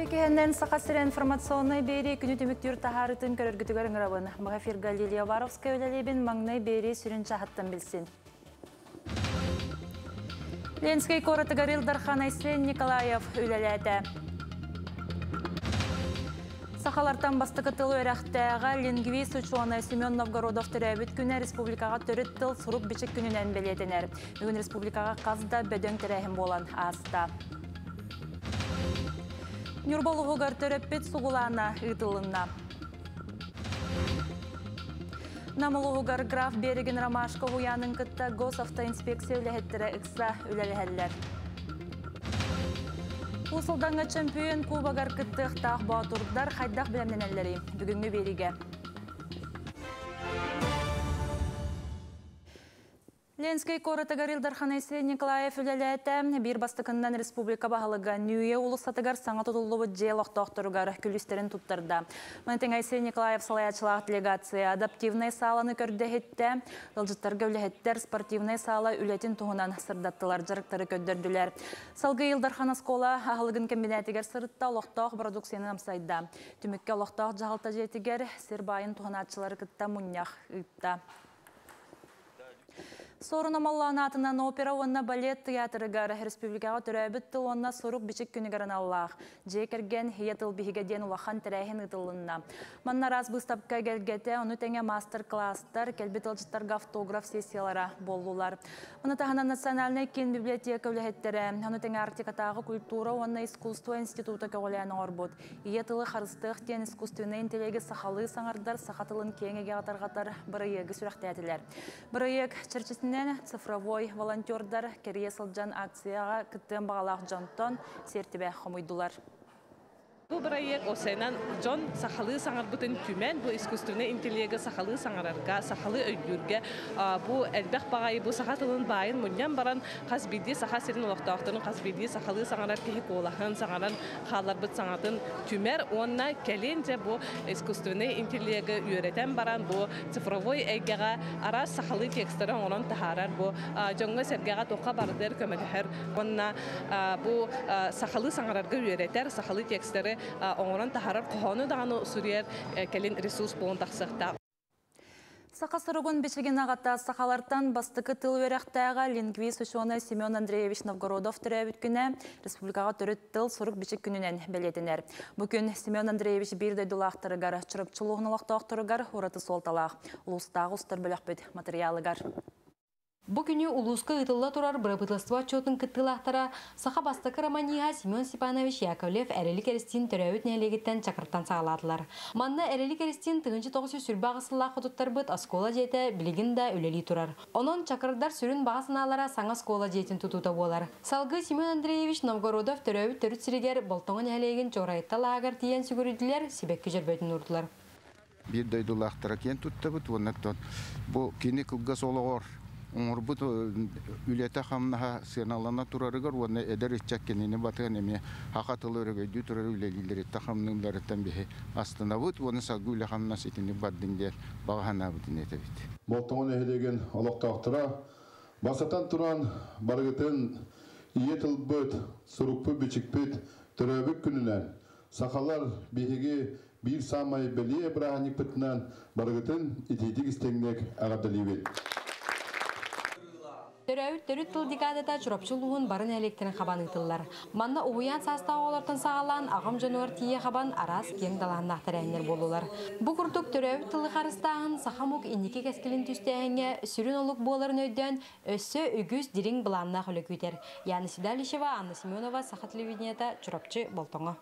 Иккиһинэн Саха сирэ информационнай биэрии күнү түмүктүүр таһаарытын көрөргүтүгэр ыҥырабын. Быһа эфирга Лилия Уваровская үлэлиибин, маҥнай биэрии сүрүн чаһыттан билсин. Ленскэй куоратыгар Ил Дархан Айсен Николаев үлэлээтэ. Сахалартан бастакы тыл үөрэхтээҕэ лингвист учуонай Семен Новгородов төрөөбүт күнэ республикаҕа төрүт тыл сурук-бичик күнүнэн бэлиэтэнэр. Бүгүн республикаҕа хас да бөдөҥ тэрээһин буолан ааста. Ньурба улууһугар төрөппүт сугулаана ыытылынна. Нам улууһугар граф Берегин Ромашка уһуйаанын кытта госавтоинспекция үлэһиттэрэ ыкса үлэлэһэллэр. Уус-Алдаҥҥа чөмпүйүөн кубогар кыттыахтаах боотурдар хайдах бэлэмнэнэллэрий? Бүгүҥҥү биэриигэ. Ленскэй куоратыгар Ил Дархан Айсен Николаев үлэлээтэ. Биир бастакыннан республика баһылыга Ньүүйэ уулуссатыгар саҥа тутуллубут дьиэ олохтоохторугар күлүүстэрин туттарда. Маны тэҥэ Айсен Николаев салайааччылаах делегация адаптивнай сааланы көрдө-иһиттэ. Ыалдьыттарга үлэһиттэр спортивнай саала үлэтин туһунан сырдаттылар, дьарыктары көрдөрдүлэр. Салгыы Ил Дархан оскуола аһылыгын кэмбинээтигэр сырытта, олохтоох бородууксуйаны амсайда. Түмүккэ олохтоох дьаһалта дьиэтигэр сир баайын туһанааччылары кытта мунньах ыытта. Суорун Омоллоон аатынан опера уонна балет тыйаатырыгар республикаҕа төрөөбүт тыл уонна сурук-бичик күнүгэр аналлаах Дьиэ кэргэн ийэ тыл биһигэ диэн улахан тэрээһин ыытылынна. Манна араас быыстапка эгэлгэтэ, ону тэҥэ маастар-кылаастар, кэлбит ыалдьыттарга автограф сессиялара буоллулар. Ону таһынан Национальнай киин библиотека үлэһиттэрэ, ону тэҥэ Арктикатааҕы культура уонна искусство института көҕүлээн оҥорбут Ийэ тылы харыстыах диэн искусственнай интеллеги сахалыы саҥардар саха тылын киэҥ эйгэҕэ тарҕатар бырайыагы сүрэхтээтилэр. Бырайыак чэрчитинэн цифровой волонтердар кэрийэ сылдьан акцияҕа кыттыан баҕалаах дьонтон сиэртибэ хомуйдулар. Бу бырайыак осенан дьон сахалыы саҥарбытын түмэн, бу искусственнай интеллеги сахалыы саҥарарга, сахалыы өйдүүргэ бу элбэх баҕайы бу саха тылын баайын мунньан баран хас биирдии саха сирин олохтоохторун хас биирдии сахалыы саҥарар киһи куолаһын саҥаран хаалларбыт саҥатын түмэр уонна кэлин дьэ бу искусственнай интеллегы үөрэтэн баран бу цифровой эйгэҕэ араас сахалыы текстары оҥорон таһаарар бу дьоҥҥо-сэргэҕэ туохха барытыгар көмөлөһөр уонна бу сахалыы саҥарарга үөрэтэр сахалыы текстэри оҥорон таһаарар хоһоону даҕаны суруйар кэлин ресурс буолан тахсыахтаах. Саха суругун бичигин аҕата сахалартан бастакы тыл үөрэхтээҕэ лингвист учуонай Семен Андреевич Новгородов төрөөбүт күнэ республикаҕа төрүт тыл сурук-бичик күнүнэн бэлиэтэнэр. Бу күн Семен Андреевич биир дойдулаахтарыгар, Чурапчы улууһун олохтоохторугар ураты суолталаах. Улуустааҕы устар бөлөхпүт матырыйаалыгар. Бу күнү улууска ыытылла турар бырабыыталыстыба отчуотун кыттыылаахтара саха бастакы романиһа Семен Степанович Яковлев Эрэли Кэристиин төрөөбүт нэһилиэгиттэн Чакыртан саҕалаатылар. Манна Эрэли Кэристиин 1928 сыллаах хотуттарбыт оскуола дьиэтэ билигин да үлэлии турар. Онон чакырдар сүрүн баҕа санаалара саҥа оскуола дьиэтин тутуута буолар. Салгыы Семен Андреевич Новгородов төрөөбүт төрүт сиригэр Болтоҥо нэһилиэгин Чуорайытта лааҕыгар тиийэн сүгүрүйдүлэр, сибэкки дьөрбөтүн уурдулар. Биир дойдулаахтара киэн туттабыт уонна бу кини кылгас олоҕор оҥорбут үлэтэ-хамнаһа сыаналана турарыгар уонна эдэр ыччат кинини батыһан эмиэ саха тылы өрөгөйдүү турар үлэлииллэриттэн хамныылларыттан биһи астынабыт уонна салгыы үлэ-хамнас итинник бардын диэн баҕа санаабытын этэбит. Болтоҥо нэһилиэгин олохтоохторо бастатан туран барыгытын ийэ тылбыт, сурукпут-бичикпит төрөөбүт күнүнэн сахалар биһиги биир саамай бэлиэ бырааһынньыкпытынан барыгытын итиитик истиҥник эҕэрдэлиибит. Төрөөбүт төрүт тыл декадата Чурапчы улууһун бары нэһилиэктэрин хабан ыытыллар. Манна уһуйаан саастаах оҕолортон саҕалаан аҕам дьонугар тиийэ хабан араас киэҥ далааһыннаах тэрээһиннэр буоллулар. Бу курдук төрөөбүт тылы харыстааһын саха омук инники кэскилин түстээһиҥҥэ сүрүн олук буоларын өйдөөн өссө үгүс дириҥ былааннаах үлэ күүтэр. Яна Седалищева, Анна Семенова, Саха телевидениета, Чурапчы, Болтоҥо.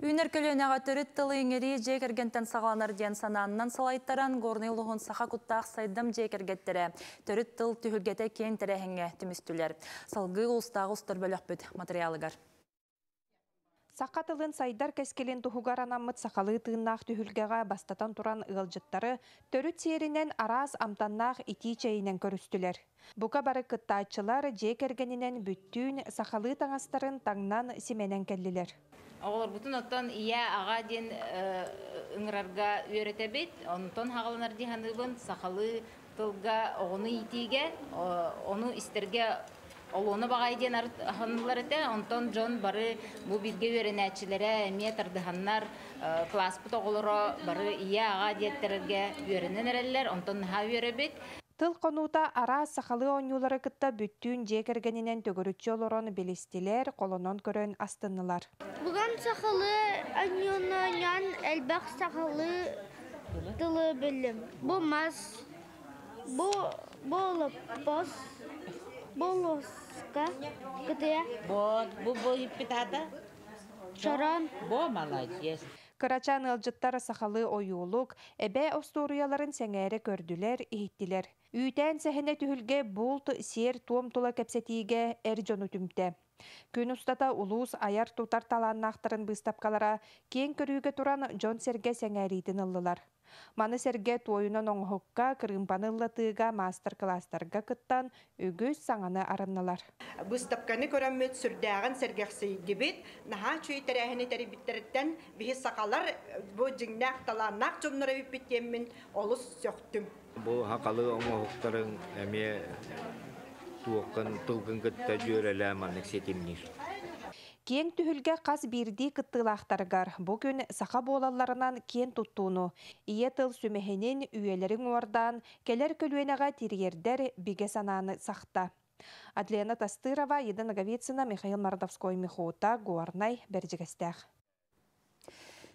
Үүнэр көлүөнэҕэ төрүт тылы иҥэрии дьиэ кэргэнтэн саҕаланар диэн санааннан салайтаран Горнай улууһун саха куттаах сайдам дьиэ кэргэттэрэ төрүт тыл түһүлгэтэ киэҥ тэрээһиҥҥэ түмүстүлэр. Салгыы улуустааҕы устар бөлөхпүт матырыйаалыгар. Саха тылын сайдар кэскилин туһугар анаммыт сахалыы тыыннаах түһүлгэҕэ бастатан туран ыалдьыттары төрүт сиэринэн араас амтаннаах итии чэйинэн көрүстүлэр. Бука бары кыттааччылар дьиэ кэргэнинэн бүттүүн сахалыы таҥастарын таҥнан симэнэн кэллилэр. Оҕолорбутун оттон ийэ, аҕа диэн ыҥырарга үөрэтэбит. Онтон хаҕаланар дии саныыбын сахалыы тылга оҕону иитиигэ, ону истэргэ Олуона баҕайы диэн аһынылар этэ, онтон дьон бары бу бииргэ үөрэнээччилэрэ эмиэ тардыһаннар, класспыт оҕолоро бары ийэ аҕа диэттэрэргэ үөрэнэн эрэллэр, онтон наһаа үөрэбит. Тыл хонуута араас сахалыы оонньуулары кытта бүттүүн дьиэ кэргэнинэн төгүрүччү олорон билистилэр, холонон көрөн астыннылар. Бүгүн сахалыы оонньууну оонньоон элбэх сахалыы тылы биллим. Бу мас, бу олоппос, бу лоска, кытыйа. Бу бу иппитата. Чорон. Бо молодец. Кырачаан ыалдьыттар сахалыы ойуулук, эбээ остуоруйаларын сэҥээрэ көрдүлэр, иһиттилэр. Үүтээн сэһэнэ түһүлгэ булт, сиэр-туом тула кэпсэтиигэ эр дьону түмтэ. Күн устата улуус айар-тутар талааннаахтарын быыстапкалара киэҥ көрүүгэ туран дьон-сэргэ сэҥээриитин ыллылар. Маны сэргэ туойунан оҥоһукка, кырыымпаны ыллатыыга маастар-кылаастарга кыттан үгүс саҥаны арыннылар. Быыстапканы көрөммүт сүрдээҕин сэргэхсийдибит, наһаа үчүгэй тэрээһини тэрийбиттэриттэн биһи сахалар бу дьиҥнээх талааннаах дьоннор эбиппит диэммин олус сөхтүм. Бу сахалыы оҥоһуктарын эмиэ туоххын тылгын кытта дьүөрэлээн маннык ситимниир. Киэҥ түһүлгэ хас биирдии кыттыылаахтарыгар бу күн саха буолалларынан киэн туттууну, ийэ тыл сүмэһинин үйэлэрин уордаан, кэлэр көлүөнэҕэ тириэрдэр бигэ санааны сахта. Адлена Тастырова, Еда Наговицына, Михаил Мордовской, Михута, Горнай, Бэрдьигэстээх.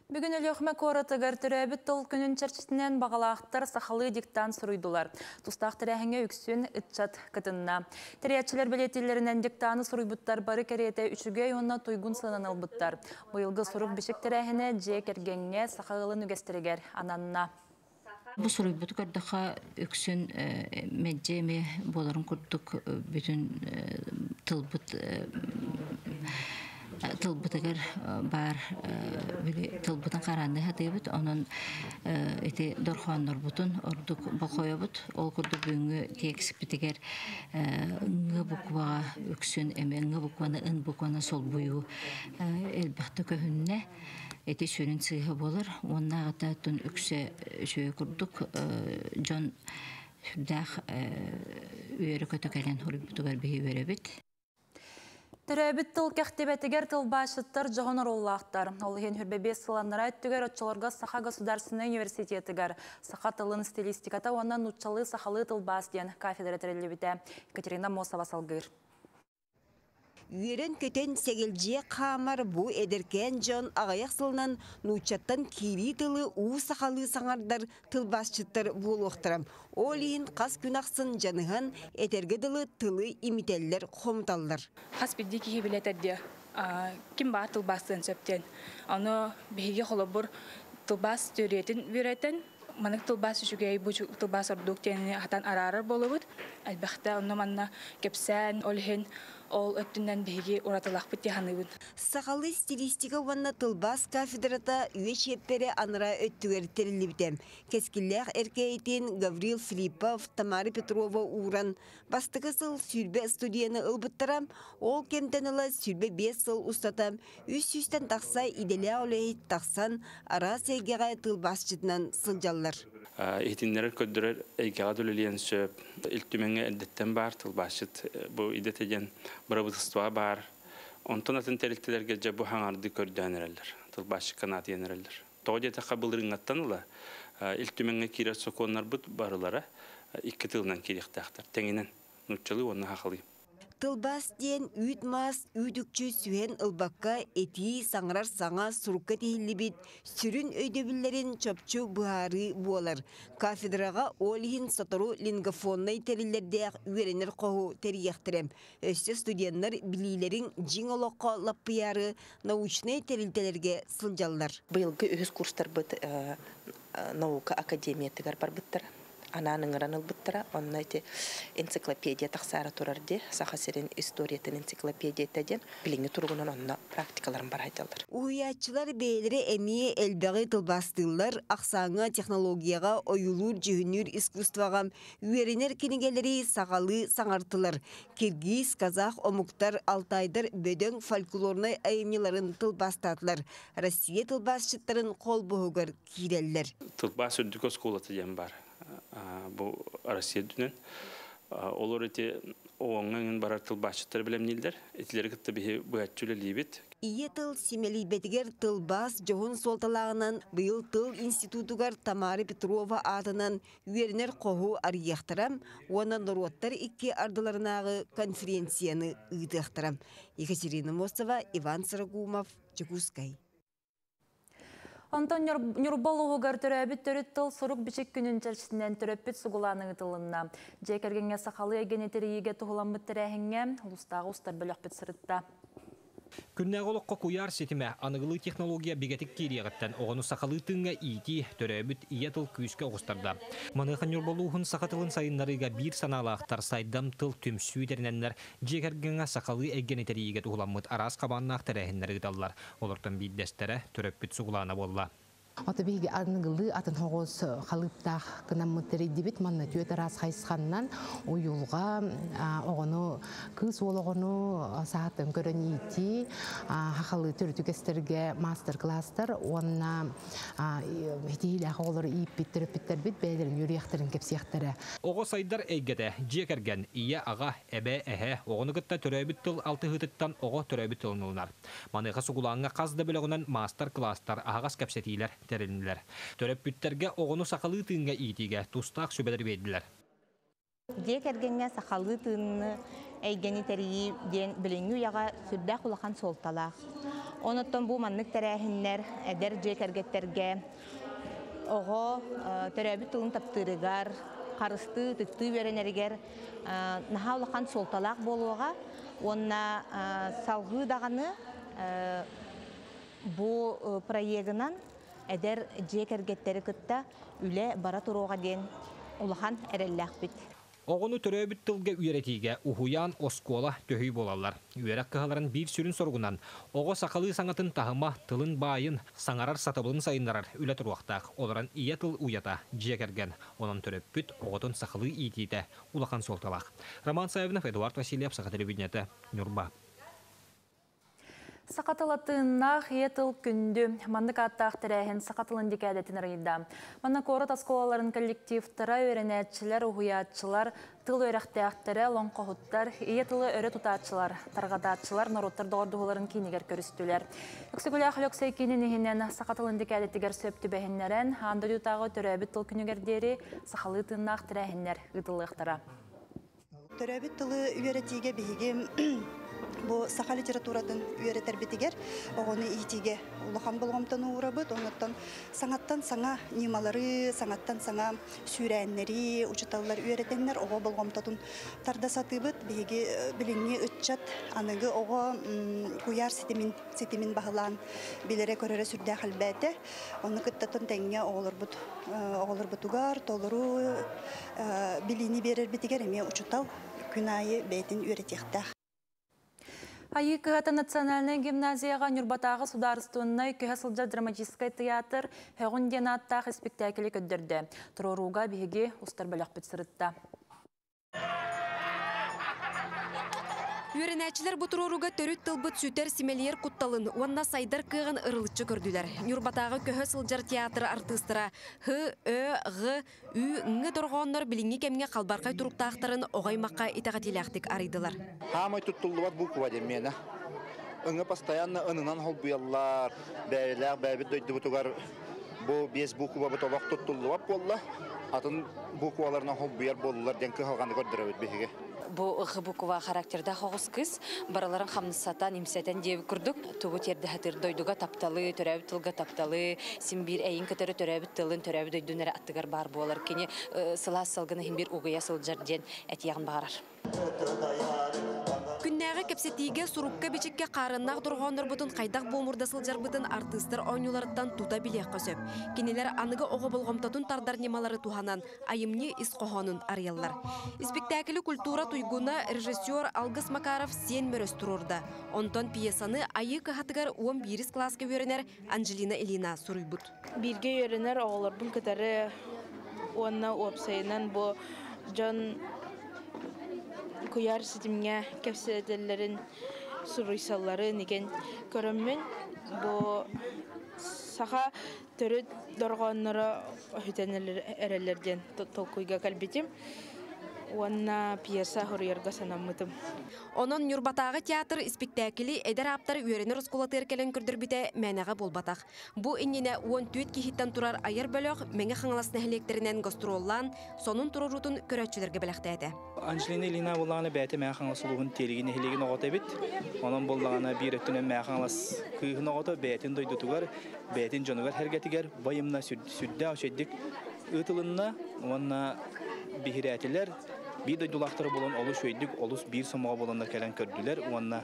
Бүгүн Өлүөхүмэ куоратыгар төрөөбүт тыл күнүн чэрчитинэн баҕалаахтар сахалыы диктант суруйдулар. Тустаах тэрээһиҥҥэ үксүн ыччат кытынна. Тэрийээччилэр бэлиэтииллэринэн диктаны суруйбуттар бары кэриэтэ үчүгэй уонна туйгун сыананы ылбыттар. Быйылгы сурук бичик тэрээһинэ дьиэ кэргэҥҥэ саха ыалын үгэстэригэр ананна. Бу суруйбуту көрдөххө үксүн мэлдьи эмиэ буоларын курдук бүтүн тылбыт тылбытыгар баар тылбытын хараанныы сатыыбыт, онон ити дорхооннорбутун ордук бокойобут. Ол курдук бүгүҥҥү тиэкиспитигэр ҥ букваҕа үксүн эмиэ ҥ букваны ын букваны солбуйуу элбэхтэ көһүннэ. Ити сүрүн сыыһа буолар. Уоннааҕыта тун үксэ үчүгэй курдук дьон сүрдээх үөрэ-көтө кэлэн хоруйбутугар биһи үөрэбит. Төрөөбүт тыл кэхтибэтигэр тылбаасчыттар дьоһун оруоллаахтар. Ол иһин 25 сыл анараа өттүгэр оччолорго Саха государственнай университетыгар саха тылын стилистиката уонна нууччалыы сахалыы тылбаас диэн кафедра тэриллибитэ. Екатерина Мосова салгыыр. Үөрэн көтөн сэгэлдьийэ хаамар бу эдэркээн дьон аҕыйах сылынан нууччаттан киирии тылы уу сахалыы саҥардар тылбаасчыттар буолуохтара. Ол иһин хас күн ахсын дьаныһан этэргэ дылы тылы имитэллэр, хомуталлар. Хас биирдии киһи билэтэр диэ ким баар тылбаастыан сөп диэн. Ону биһиги холобур тылбаас теориятын үөрэтэн маннык тылбаас үчүгэй, бу тылбаас ордук диэни хатан араарар буолабыт. Элбэхтэ онно манна кэпсээн, ол иһин ол өттүнэн биһиги уратылаахпыт дии саныыбын. Сахалыы стилистика уонна тылбаас кафедрата үйэ чиэппэрэ анараа өттүгэр тэриллибитэ. Кэскиллээх эркээйитин Гаврил Филиппов, Тамара Петрова ууран, бастакы сыл 20 студены ылбыттара. Ол кэмтэн ыла 25 сыл устата 300-тэн тахса идэлээх үлэһит тахсан, араас эйгэҕэ тылбаасчытынан сылдьаллар. Иһитиннэрэр көрдөрөр эйгэҕэ да үлэлиэн сөп. Ил Түмэҥҥэ эрдэттэн баар тылбаасчыт бу идэтэ диэн бырабыыталыстыбаҕа баар. Онтон атын тэрилтэлэргэ дьэ бу хаҥардыы көрдөөн эрэллэр. Тылбаасчыкка наадыйан эрэллэр. Тоҕо диэтэххэ былырыыҥҥаттан ыла Ил Түмэҥҥэ киирэр сокуоннарбыт барылара икки тылынан киириэхтээхтэр. Тэҥинэн нууччалыы уонна сахалыы. Тылбаас диэн үүт-маас, үүт-үкчү сүһэн ылбакка этии, саҥарар саҥа, сурукка тиһиллибит сүрүн өйдөбүллэрин чопчу быһаарыы буолар. Кафедраҕа ол иһин сотору лингофоннай тэриллэрдээх үөрэнэр хоһу тэрийиэхтэрэ. Өссө студеннар билиилэрин дьиҥ олоххо лаппыйаары научнай тэрилтэлэргэ сылдьаллар. Быйылгы үһүс курстарбыт наука академиятыгар барбыттара. Анаан ыҥыран ылбыттара. Онно ити энциклопедия тахсаара турар дии, Саха сирин историятын энциклопедията диэн билиҥҥи туругунан онно практикаларын барайдаллар. Уһуйааччылар бэйэлэрэ эмиэ элбэҕи тылбаастыыллар, ахсааҥҥа, технологияҕа, ойуулуур-дьүһүннүүр искусствоҕа үөрэнэр кинигэлэри сахалыы саҥартылар. Киргиз, казах омуктар, алтайдар бөдөҥ фольклорнай айымньыларын тылбаастаатылар. Россия тылбаасчыттарын холбоһугар киирэллэр. Тылбаас үрдүк оскуолата диэн баар. Бу Россия дүнэн. Олор ити ООН-ҥа эҥин барар тылбаасчыттары бэлэмнииллэр. Итилэри кытта биһи быһаччы үлэлиибит. Ийэ тыл симэлийбэтигэр тылбаас дьоһун суолталааҕынан быйыл тыл институтугар Тамара Петрова аатынан үөрэнэр хоһу арыйыахтара уонна норуоттар икки ардыларынааҕы конференцияны ыытыахтара. Екатерина Мостова, Иван Сорогумов, Дьокуускай. Онтон Ньурба улууһугар төрөөбүт төрүт тыл сурук-бичик күнүн чэрчитинэн төрөппүт сугулаан ыытылынна. Дьиэ кэргэҥҥэ сахалыы эйгэни тэрийиигэ туһуламмыт тэрээһиҥҥэ улуустааҕы устар бөлөхпүт сырытта. Күннээҕи олоххо куйаар ситимэ, аныгылыы технология бигэтик киириэҕиттэн оҕону сахалыы тыыҥҥа иитии, төрөөбүт ийэ тыл күүскэ оҕустарда. Маныаха Ньурба улууһун саха тылын сайыннарыыга биир санаалаахтар Сайдам тыл түмсүү тэринэннэр дьиэ кэргэҥҥэ сахалыы эйгэни тэрийиигэ туһуламмыт араас хабааннаах тэрээһиннэри ыыталлар. Олортон биирдэстэрэ төрөппүт сугулаана буолла. Ото биһиги аныгылыы атын хоҕус халыыптаах гынаммыт тэрийдибит. Манна түөрт араас хайысханнан уйулҕа оҕону, кыыс уол оҕону саһаттан көрөн иитии, хахалыы төрүт үгэстэргэ маастар-кылаастар уонна итиилээх оҕолору ииппит төрөппүттэрбит бэйэлэрин үөрүйэхтэрин кэпсиэхтэрэ. Оҕо сайдар эйгэтэ, дьиэ кэргэн, ийэ, аҕа, эбэ, эһэ, оҕону кытта төрөөбүт тыл алтыһыытыттан оҕо төрөөбүт тылын ылынар. Маныаха сугулааҥҥа хас да бөлөҕүнэн маастар-кылаастар, аһаҕас кэпсэтиилэр тэрилиннилэр. Төрөппүттэргэ оҕону сахалыы тыыҥҥа иитиигэ тустаах сүбэлэри биэрдилэр. Дьиэ кэргэҥҥэ сахалыы тыынны эйгэни тэрийии диэн билиҥҥи үйэҕэ сүрдээх улахан суолталаах. Онуттан бу маннык тэрээһиннэр эдэр дьиэ кэргэттэргэ оҕо төрөөбүт тылын таптыырыгар, харыстыы, ытыктыы үөрэнэригэр наһаа улахан суолталаах буолуоҕа уонна салҕыы даҕаны бу проегынан эдэр дьиэ кэргэттэри кытта үлэ бара туруоҕа диэн улахан эрэллээхпит. Оҕону төрөөбүт тылга үөрэтиигэ уһуйаан, оскуола төһүү буолаллар. Үөрэх кыһаларын биир сүрүн соругунан оҕо сахалыы саҥатын таһыма, тылын баайын, саҥарар сатабылын сайыннарар үлэ туруохтаах. Олорон ийэ тыл уйата, дьиэ кэргэн. Онон төрөппүт оҕотун сахалыы иитиитэ улахан суолталаах. Роман Саввинов, Эдуард Васильев, Саха телевидениета, Ньурба. Саха тыла тыыннаах, ийэ тыл күндү. Маннык ааттаах тэрээһин саха тылын декадатын арыйда. Манна куорат оскуолаларын коллективтара, үөрэнээччилэр, уһуйааччылар, тыл үөрэхтээхтэрэ, олоҥхоһуттар, ийэ тылы өрө тутааччылар, тарҕатааччылар норуоттар доҕордоһууларын киинигэр көрүстүлэр. Өксөкүлээх Өлөксөй киинин иһинэн саха тылын декадатыгар сөп түбэһиннэрэн, аан дойдутааҕы төрөөбүт тыл күнүгэр диэри сахалыы тыыннаах тэрээһиннэр ыытыллыахтара. Төрөөбүт тылы үөрэтиигэ биһиги бу саха литературатын үөрэтэрбитигэр оҕону иитиигэ улахан болҕомтону уурабыт. Оннуттан саҥаттан саҥа ньымалары, саҥаттан саҥа сүүрээннэри учууталлар үөрэтэннэр оҕо болҕомтотун тарда сатыыбыт. Биһиги билиҥҥи ыччат аныгы оҕо куйаар ситимин ситимин баһылаан билэрэ-көрөрө сүрдээх элбээтэ. Ону кыттатын тэҥҥэ оҕолорбут оҕолорбутугар толору билиини биэрэрбитигэр эмиэ учуутал күн аайы бэйэтин үөрэтиэхтээх. Айыы кыһата национальнай гимназияҕа Ньурбатааҕы судаарыстыбаннай көһө сылдьар драматическай тыйаатыр Һөҕүн диэн ааттаах испиктээкили көрдөрдө. Туруорууга биһиги устар бөлөхпүт сырытта. Үөрэнээччилэр бу туруорууга төрүт тылбыт сүтэр симэлийэр кутталын уонна сайдар кыаҕын ырылыччы көрдүлэр. Ньурбатааҕы көһө сылдьар театр артыыстара Һ, Ө, Ҕ, Ү, Ҥ дорҕооннор билиҥҥи кэмҥэ халбархай туруктаахтарын оҕо аймахха итэҕэтиилээхтик арыйдылар. Хаамай туттуллубат буква диэн миэнэ. Ыңы постоянно ынынан холбуйаллар. Бэйэлээх бэйэбит дойдубутугар бу биэс буквабыт олох туттуллубат буолла. Атын букваларынан холбуйар буоллулар диэн кыһалҕаны көрдөрөбүт биһиги. Бу ых буква характердаах оҕус кыыс барыларын хамсатан, имсэтэн диэбит курдук тугу тиэрдэ сатыыр дойдуга тапталы, төрөөбүт тылга тапталы, син биир эйин көтөрө төрөөбүт тылын, төрөөбүт дойдун эрэ аттыгар баар буолар. Кини сылаас салгын иһин биир угуйа сылдьар диэн этиэҕин баҕарар. Күннээҕи кэпсэтиигэ сурукка-бичиккэ хаарыаннаах дорҕооннорбутун хайдах буомурда сылдьарбытын артыыстар оонньууларыттан тута билиэххэ сөп. Кинилэр аныгы оҕо болҕомтотун тардар ньымалары туһанан айымньы ис хоһоонун арыйаллар. Испиктээкили культура туйгуна режиссер Алгыс Макаров сиэн мөрөс туруорда. Онтон пьесаны Айыы кыһатыгар 11 кылааска үөрэнэр Анжелина Ильина суруйбут. Бииргэ үөрэнэр оҕолорбун кытары уонна уопсайынан бу дьон куйаар ситимҥэ кэпсэтэллэрин, суруйсалларын игин көрөммүн бу саха төрүт дорҕоонноро өһүтэн эрэллэр диэн толкуйга кэлбитим. Уонна пьеса хоруйарга санаммытым. Онон Ньурбатааҕы театр испиктээкили эдэр ааптар үөрэнэр оскуолатыгар кэлэн көрдөрбүтэ мээнэҕэ буолбатах. Бу иннинэ 14 киһиттэн турар айар бөлөх Мэҥэ Хаҥалас нэһилиэктэринэн гастроллаан, сонун туруоруутун көрөөччүлэргэ бэлэхтээтэ. Анжелина Ильина буоллаҕына бэйэтэ Мэҥэ Хаҥалас улууһун Тиэлиги нэһилиэгин оҕото эбит. Онон буоллаҕына биир өттүнэн Мэҥэ Хаҥалас кыыһын оҕото бэйэтин дойдутугар, бэйэтин дьонугар-сэргэтигэр байымна сүрдээх үчүгэйдик ыытылынна уонна биһирээтилэр. Биир дойдулаахтара буолан олус үчүгэйдик, олус биир сомоҕо буоланнар кэлэн көрдүлэр уонна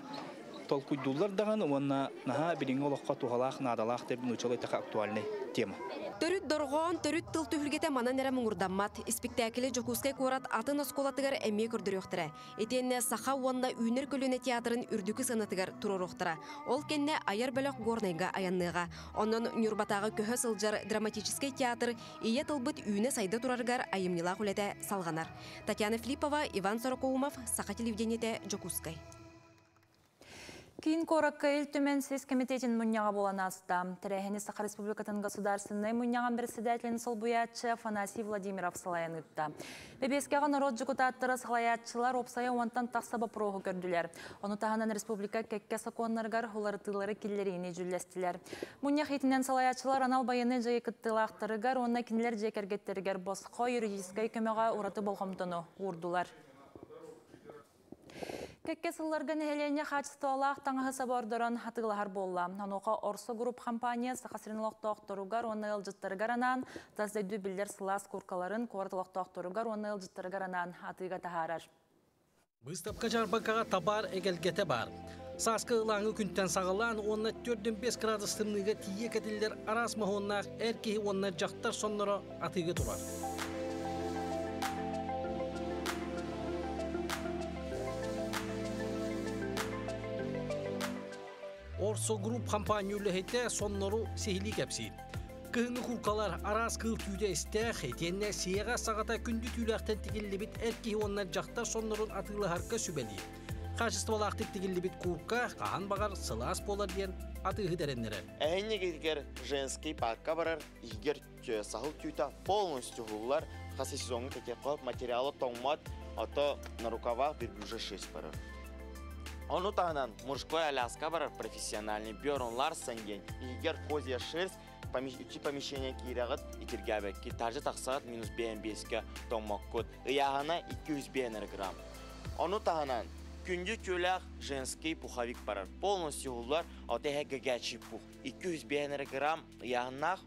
толкуйдууллар даҕаны уонна наһаа билиҥҥи олоххо туһалаах, наадалаах деп нууччалыы эттэххэ актуальный тема. Төрүт дорҕоон, төрүт тыл түһүлгэтэ манан эрэ муҥурдаммат. Испиктээкили Дьокуускай куорат атын оскуолатыгар эмиэ көрдөрүөхтэрэ. Итиэннэ Саха уонна Үүнэр көлүөнэ театрын үрдүкү сыанатыгар туруоруохтара. Ол кэннэ айар бөлөх Горнайга айанныаҕа. Онон Ньурбатааҕы көһө сылдьар драматическай театр ийэ тылбыт үүнэ-сайда турарыгар айымньылаах үлэтэ салҕанар. Татьяна Филиппова, Иван Сорокоумов, Саха телевидениетэ, Дьокуускай. Киин куоракка Ил Түмэн сис комитетин мунньаҕа буолан ааста. Тэрээһини Саха Республикатын Государственнай мунньаҕын председателин солбуйааччы Афанасий Владимиров салайан ыытта. Бэбиэскэҕэ норуот дьокутааттара салайааччылар уопсайа уонтан тахса боппуруоһу көрдүлэр. Ону таһынан республика кэккэ сокуоннарыгар уларытыылары киллэриини дьүүллэстилэр. Мунньах иитинэн салайааччылар анал байыаннай дьайыы кыттыылаахтарыгар уонна кинилэр дьиэ кэргэттэригэр босхо юридическай көмөҕө ураты болҕомтону уурдулар. Кэккэ сылларга нэһилиэнньэ хаачыстыбалаах таҥаһы собордорон атыылаһар буолла. Онуоха Орсо Групп компания Саха сирин олохтоохторугар уонна ыалдьыттарыгар анаан тас дойду биллэр сылаас куркаларын куорат олохтоохторугар уонна ыалдьыттарыгар анаан атыыга таһаарар. Быыстапка дьаарбаҥкаҕа табаар эгэлгэтэ баар. Сааскы ылааҥы күнтэн саҕалаан уонна 4-5 градус тымныыга тиийэ кэтиллэр араас моһуоннаах эр киһи уонна дьахтар сонноро атыыга турар. Орсо Групп компания үлэһитэ соннору сиһилии кэпсиир. Кыһыҥҥы куркалар араас кыыл түүтэ истээх, итиэннэ сиэҕэ саҕата күндү түүлээхтэн тигиллибит эр киһи уонна дьахтар соннорун атыылаһарга сүбэлиир. Хаачыстыбалаахтык тигиллибит куурка хаһан баҕар сылаас буолар диэн атыыһыт эрэннэрэр. Эһиннигигэр женский парка барар, иһигэр саһыл түүтэ полностью уһуллар, хас сезоҥҥа кэтиэххэ материала тоҥмот, а то на рукавах верблюжья шерсть барар. Ону таһынан мужской аляска барар профессиональный Бьорн Ларсен диэн иһигэр козья шерсть ичи помещение киирэҕит итиргээбэкки таһырдьа тахсаҕыт минус 5 биэскэ тоҥмоккут ыйааһына 205 грамм. Ону таһынан күндү түүлээх женский пуховик барар полностью уһуллар от эһэ пух 205 грамм ыйааһыннаах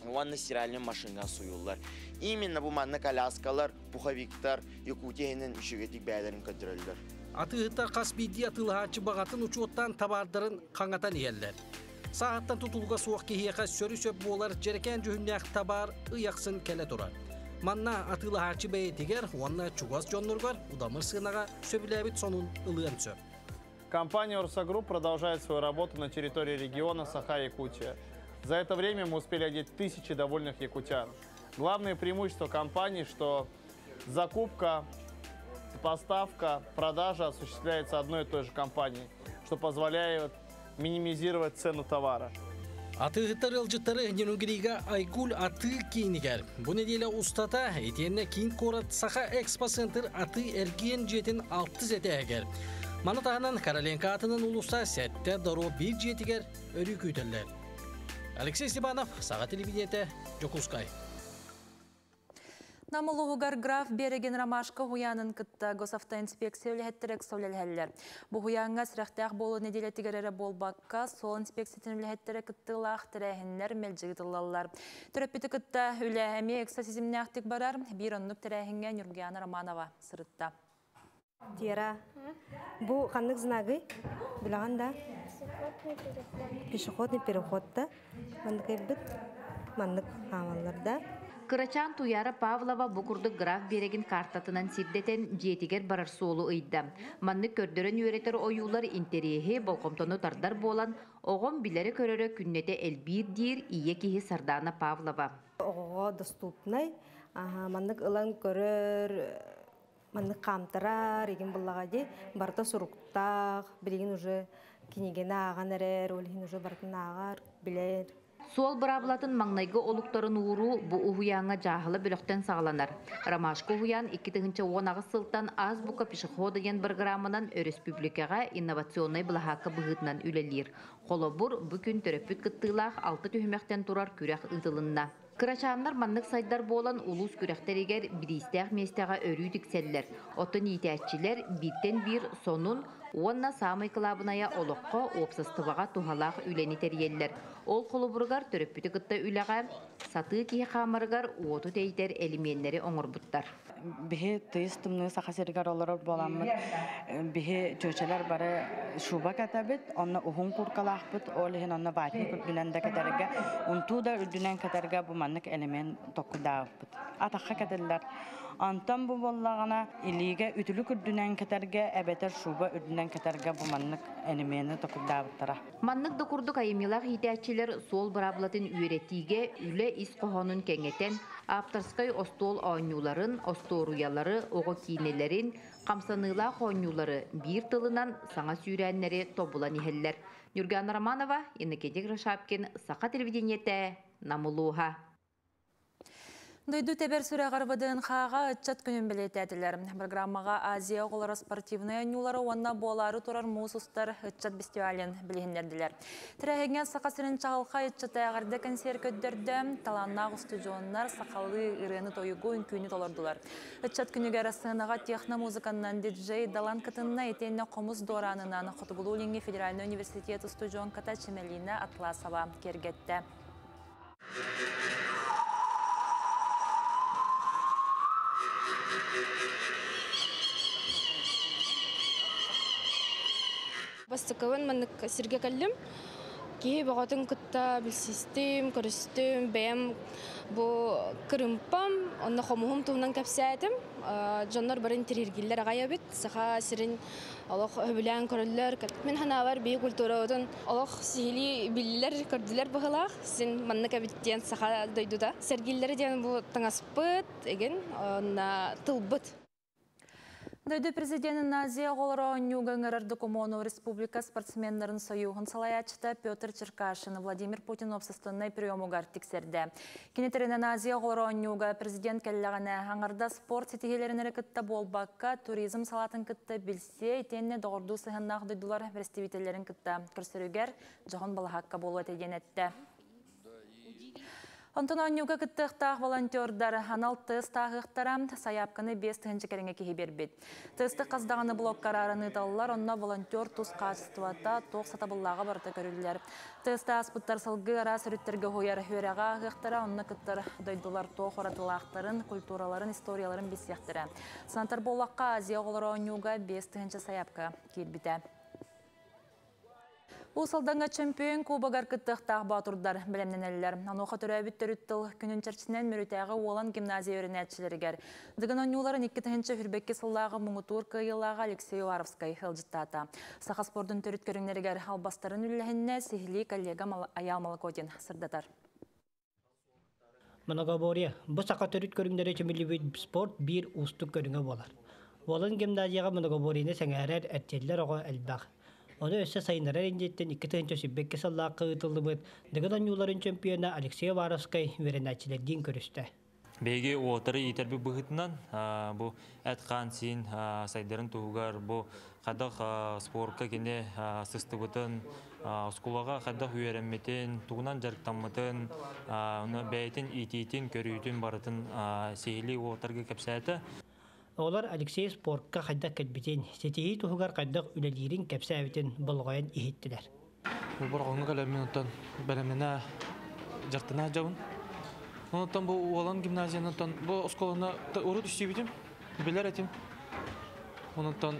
уонна стиральный машина суюллар. Именно бу манна коляскалар, пуховиктар Якутия иһинэн үчүгэйдик бэйэлэрин көрдөрөллөр. Атыыһыттар хас биирдии атыылаһааччы баҕатын учуоттаан табаардарын хаҥатан иһэллэр. Сааһыттан тутулуга суох киһиэхэ сөрү-сөп буолар дьэрэкээн дьүһүннээх табаар ый ахсын кэлэ турар. Манна атыылаһааччы бэйэтигэр уонна чугас дьонноругар удамыр сыанаҕа сөбүлээбит сонун ылыан сөп. Компания «Орсо Групп» продолжает свою работу на территории региона Саха-Якутия. За это время мы успели одеть тысячи довольных якутян. Главное преимущество компании, что закупка, поставка, продажа осуществляется одной и той же компанией, что позволяет минимизировать цену товара. Атыыһыттар ыалдьыттары Нерюнгрига Айгуль атыы киинигэр. Бу нэдиэлэ устата итиэннэ киин куорат Саха Экспо Центр атыы эргиэн дьиэтин алтыс этээһигэр. Маны таһынан Короленко аатынан уулусса сэттэ доруо биир дьиэтигэр өрүү күүтэллэр. Алексей Степанов, Саха телевидениетэ, Дьокуускай. Нам улууһугар Граф Биэрэгин Ромашка уһуйаанын кытта госавтоинспекция үлэһиттэрэ ыкса үлэлэһэллэр. Бу уһуйааҥҥа сэрэхтээх буолуу нэдиэлэтигэр эрэ буолбакка, суол инспекциятын үлэһиттэрэ кыттыылаах тэрээһиннэр мэлдьи ыытыллаллар. Төрөппүтү кытта үлэ эмиэ ыкса ситимнээхтик барар. Биир оннук тэрээһиҥҥэ Нюргуяна Романова сырытта. Тиера, бу ханнык знагый? Билэҕин да? Пешеходный переход да. Маннык бит. Маннык хаамаллар да. Кырачаан Туяра Павлова бу курдук Граф Биэрэгин картатынан сирдэтэн дьиэтигэр барар суолу ыйда. Маннык көрдөрөн үөрэтэр ойуулар интэриэһи, болҕомтону тардар буолан, оҕом билэрэ-көрөрө күннэтэ элбиир диир ийэ киһи Сардаана Павлова. Оҕоҕо доступнай. Маннык ылан көрөр, маннык хаамтарар, игин буллаҕа дии. Барыта суруктаах, билигин уже кинигени ааҕан эрэр, ол иһин уже барытын ааҕар, билэр. Суол быраабылатын маҥнайгы олуктарын ууруу бу уһуйааҥҥа дьааһыла бөлөхтөн саҕаланар. Ромашка уһуйаан 2018 сылтан Азбука пешехода диэн бырагырааманан өрөспүүбүлүкэҕэ инновационнай былаһаакка быһыытынан үлэлиир. Холобур, бу күн төрөппүт кыттыылаах алта түһүмэхтэн турар күрэх ыытылынна. Кырачааннар маннык сайдар буолан улуус күрэхтэригэр бириистээх миэстэҕэ өрүү тиксэллэр. Оттон иитээччилэр бииртэн биир сонун уонна саамай кылаабынайа олоххо, уопсастыбаҕа туһалаах үлэни тэрийэллэр. Ол холобуругар төрөппүтү кытта үлэҕэ сатыы киһи хаамарыгар уоту тэйитэр элимиэннэри оҥорбуттар. Биһи тыйыс тымныы Саха сиригэр олорор буоламмыт, биһи чүөчэлэр бары шуба кэтэбит, онно уһун куркалаахпыт, ол иһин онно ватник үрдүнэн да кэтэргэ, унтуу да үрдүнэн кэтэргэ бу маннык элемент токкудаабыппыт. Атахха кэтиллэр. Онтон бу буоллаҕына илиигэ үтүлүк үрдүнэн кэтэргэ эбэтэр шуба үрдүнэн кэтэргэ бу маннык элемены токуйдаабыттара. Маннык да курдук айымньылаах иитээччилэр суол быраабылатын үөрэтиигэ үлэ ис хоһоонун кэҥэтэн, ааптарскай остуол оонньууларын, остуоруйалары, оҕо киинэлэрин, хамсаныылаах оонньуулары биир тылынан саҥа сүүрээннэри тобулан иһэллэр. Ньургуйаана Романова, Иннокентий Гришапкин, Саха телевидениетэ, Нам улууһа. Дойду тэбэр сүрэҕэр ВДНХ-ҕа ыччат күнүн бэлиэтээтилэр. Программаҕа Азия оҕолоро спортивнай оонньуулары уонна буолаары турар муус устар ыччат фестивалын билиһиннэрдилэр. Тэрээһиҥҥэ Саха сирин чаҕылхай ыччата эҕэрдэ кэнсиэр көрдөрдө, талааннаах устудьуоннар сахалыы ырыаны-тойугу, үҥкүүнү толордулар. Ыччат күнүгэр сыанаҕа техно-музыканнан диджей Далан кытынна итиэннэ хомус дуораанынан Хотугулуу-Илиҥҥи федеральнай университет устудьуонката Чемелина Атласова киэргэттэ. Бастакыбын маннык сиргэ кэллим. Киһи бөҕөтүн кытта билсистим, көрүстүм, бэйэм бу кырыымпам, онно хомуһум туһунан кэпсээтим. Дьоннор бары интириэргииллэр аҕай эбит. Саха сирин олох сөбүлээн көрөллөр. Мин санаабар биһи культурабытын олох сиһилии биллилэр, көрдүлэр быһыылаах. Син маннык эбит диэн саха дойдута. Сэргииллэрэ диэн бу таҥаспыт, игин, онно тылбыт. Дойду президенин Азия оҕолоро оонньууга ыҥырар докумуону республика спортсменнарын союһун салайааччыта Петр Черкашин Владимир Путин уопсастыбаннай приемугар тиксэрдэ. Кини тэринэн Азия оҕолоро оонньууга президент кэллэҕинэ аҥардас спорт ситиһиилэрин эрэ кытта буолбакка, туризм салаатын кытта билсиэ, итиэннэ доҕордуу сыһыаннаах дойдулар бэрэстэбиитэллэрин кытта көрсөрүгэр дьоһун балаһаакка буолуо этэ диэн эттэ. Онтон оонньууга кыттыахтаах волонтердар анал тест ааһыахтара, сайаапканы 5000 кэриҥэ киһи биэрбит. Тесты хас даҕаны блокка арааран ыыталлар, онно волонтер тус хаачыстыбата, туох сатабыллааҕа барыта көрүллэр. Тест ааспыттар салгыы араас өрүттэргэ уһуйар үөрэҕи ааһыахтара, онно кыттар дойдулар туох уратылаахтарын, культураларын, историяларын билсиэхтэрэ. Санатар буоллахха, Азия оҕолоро оонньууга 5000 сайаапка киирбитэ. Уус Алдаҥҥа чөмпүйүөн кубогар кыттыахтаах боотурдар бэлэмнэнэллэр. Онуоха төрөөбүт төрүт тыл күнүн чэрчитинэн Мүрүтээҕи Уолан гимназия үөрэнээччилэригэр Дыгын оонньууларын 2022 сыллааҕы муҥутуур кыайыылааҕа Алексей Уваровскай ыалдьыттаата. Саха спордун төрүт көрүҥнэригэр албастарын үллэһиннэ сиһилии коллегам Айаал Молокотин сырдатар. Многоборье бу саха төрүт көрүҥнэрэ түмүллүбүт спорт биир уустук көрүҥэ буолар. Уолан гимназияҕа многоборьены сэҥээрэр, эрчиллэр оҕо элбэх. Ону өссө сайыннарар инниттэн 2022 сыллаахха ыытыллыбыт Дыгын оонньууларын чөмпүйүөнэ Алексей Уваровскай үөрэнээччилэрдиин көрүстэ. Биһиги уолаттары иитэрбит быһыытынан бу эт-хаан-сиин сайдарын туһугар бу хайдах спорка кини сыстыбытын, оскуолаҕа хайдах үөрэммитин, тугунан дьарыктаммытын, бэйэтин иитиитин, көрүүтүн барытын сиһилии уолаттарга кэпсээтэ. Оҕолор Алексей спортка хайдах кэлбитин, ситиһии туһугар хайдах үлэлиирин кэпсээбитин болҕойон иһиттилэр. Бу борҕоҥҥо кэлэммин оттон бэлэмнэнэ дьарыктана сылдьабын. Онтон бу Уолан гимназияны бу оскуоланы урут үстүүбүтүм, билэр этим. Онтон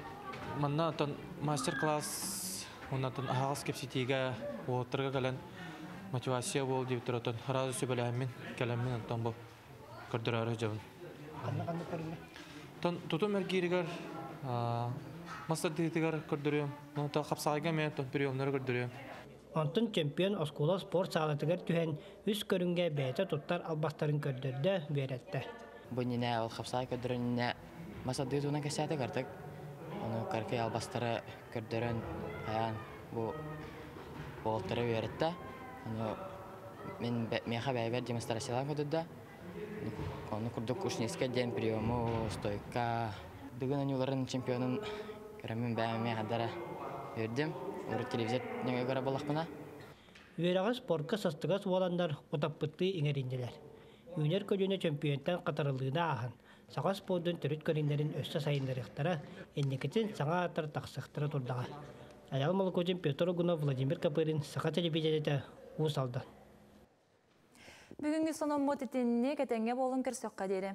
манна оттон мастер-класс онтон аһаҕас кэпсэтиигэ уолаттарга кэлэн мотивация буол диэбиттэр оттон сразу сүбэлэһэммин кэлэммин оттон бу көрдөрөөрү сылдьабын. Ханна-ханна көрүҥэ? Оттон тутум эргииригэр мас тардыытыгар көрдөрүөм. Онтон хапсаҕайга эмиэ оттон приемнары көрдөрүөм. Онтон чемпион оскуола спорт саалатыгар түһэн үс көрүҥҥэ бэйэтэ туттар албастарын көрдөрдө, үөрэттэ. Бу иннинэ ол хапсаҕай көрдөрөн иннинэ мас тардыы туһунан кэпсээтэ кырдык. Ону кыракый албастары көрдөрөн хайаан бу уолаттары үөрэттэ. Ону Мин миэхэ бэйэбэр демонстрациялаан көрдөрдө. Ону курдук Ушницкай диэн приему, стойка, Дыгын оонньууларын чемпионун көрөммүн бэйэм эмиэ хардара үөрдүм. Урут телевизор нөҥүө көрөр буоллахпына. Үөрэҕи спорка састыгас уоланнар утаппыттыы иҥэриннилэр. Үүнэр көлүөнэ чөмпүйүөнтэн хатарыллыыны ааһан, саха спордун төрүт көрүҥнэрин өссө сайыннарыахтара, инникитин саҥа ааттар тахсыахтара турдаҕа. Айаал Молокотин, Петр Угунов, Владимир Копырин, Саха телевидениетэ, Уус Алдан. Бүгүҥҥү сономмут итинник, этэҥҥэ буолун, көрсөххө диэри.